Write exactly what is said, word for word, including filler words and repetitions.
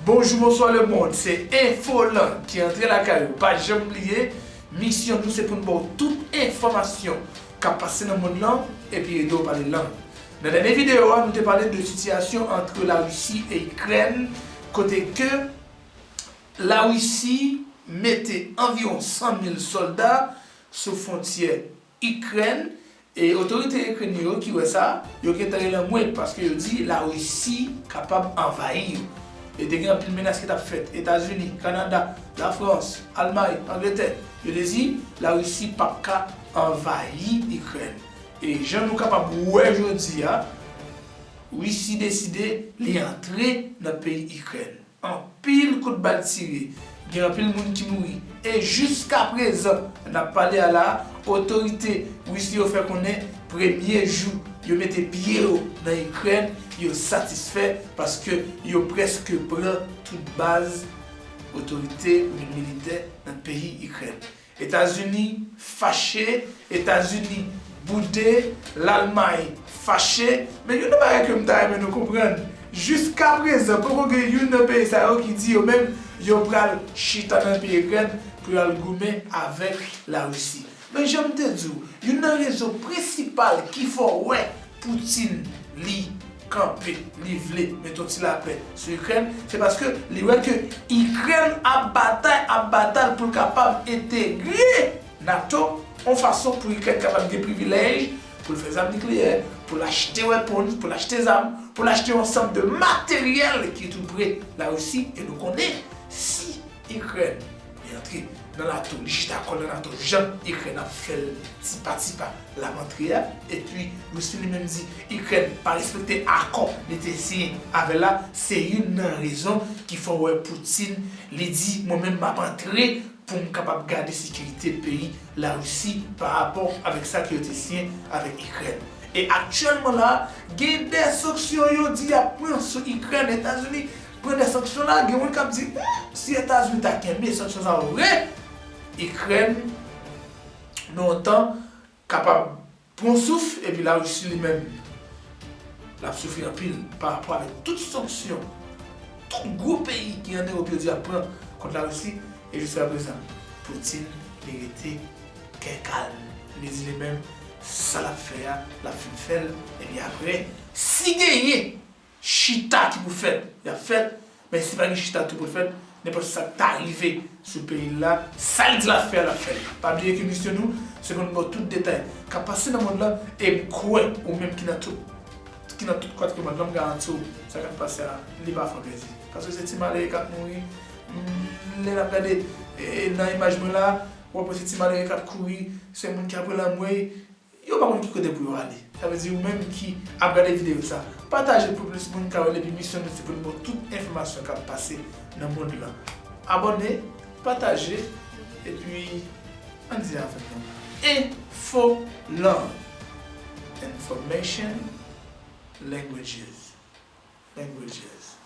Bonjou, bonswa lemonn, se Enfoland ki antre lakay ou. Pa janm bliye, misyon nou se pou n ba w tout enfòmasyon k ap pase nan monn lan epi ede w pale lang. Nan dènye videyo a, nou te pale de sitiyasyon ant Larisi e Ikrèn, kote ke Larisi mete anviwon san mil sòlda sou fwontyè Ikrèn, e otorite ikrenyen yo ki wè sa, yo gentan rele anmwe paske yo di Larisi kapab anvayi yo. E te gen anpil menas ki t ap fèt. Etazini, Kanada, Lafrans, Almay, Angletè, yo te di Larisi p ap ka anvayi Ikrèn. E jan nou kapab wè jodi a, Risi deside li antre nan peyi Ikrèn. Anpil kout bal tire, gen anpil moun ki mouri. E jiskaprezan, n ap pale a la, otorite Risi yo fè konnen premye jou yo mete pye yo nan Ikrèn, yo satisfè paske yo prèske pran tout baz otorite oubyen militè nan peyi Ikrèn. Etazini fache, Etazini boude, Lalmay fache, men youn nan bagay ke m ta renmen nou konprann, jiskaprezan poko gen youn nan peyi sa yo ki di yo menm yo pral chita nan peyi Ikrèn pou y al goumen avèk Larisi. Men jan m te di w, youn nan rezon prensipal ki fè w wè Putin li kanpe, li vle mete yon ti lapè sou Ikrèn, se paske li wè ke Ikrèn ap batay, ap batay pou l kapab entegre NATO, yon fason pou Ikrèn kapab gen privilèj pou l fè zam nikleyè, pou l achte weapons, pou l achte zam, pou l achte yon ansanm de materyèl ki tou pre Larisi. E nou konnen, si Ikrèn li antre nan NATO, li chita kò l nan NATO, jan Ikrèn ap fè l tipa tipa l ap antre a, epi Risi li menm di Ikrèn pa respekte akò li te siyen avè l la, se youn nan rezon ki fè w wè Putin li di, mwen menm m ap antre pou m kapab gade sekirite peyi Larisi pa rapò avèk sa ke yo te siyen avèk Ikrèn. E aktyèlman la, gen de sanksyon yo di y ap pran sou Ikrèn. Etazini pran de sanksyon la, gen moun k ap di, hmm, si Etazini ta kenbe sanksyon sa yo vre, Ikrèn nan yon tan kapab pran souf, epi Larisi li menm, l ap soufri anpil pa rapò avèk tout sanksyon tout gwo peyi ki ann Ewòp yo di y ap pran kont Larisi, e jiskaprezan, Putin, li rete kè kalm. Li di li menm, sa l ap fè a, l ap fin fè l, epi apre, si genyen chita ki pou fèt, y ap fèt, men si pa gen chita tou pou l fèt, nenpòt sa k ta rive sou peyi l la, sa l di l ap fè a, l ap fè l. Pa bliye ke misyon nou, se pou n ba w tout detay k ap pase nan mond lan, e m kwè ou menm ki nan tout, ki nan tout kwat ke mond lan, m garanti w, sa k ap pase a, li pa fè w plezi. Paske se ti malere k ap mouri, m, lè n ap gade, e, nan imaj mwen la, w ap wè se ti malere k ap kouri, se moun ki ap rele anmwey, yo pa konn ki kote pou yo ale. Sa vle di ou menm ki ap gade videyo sa, pataje l pou plis moun ka wè l, epi misyon nou se pou n ba w tout enfòmasyon k ap pase nan mond lan. Abòne, pataje, epi ann di avèk nou. Enfoland. Information, languages. Languages.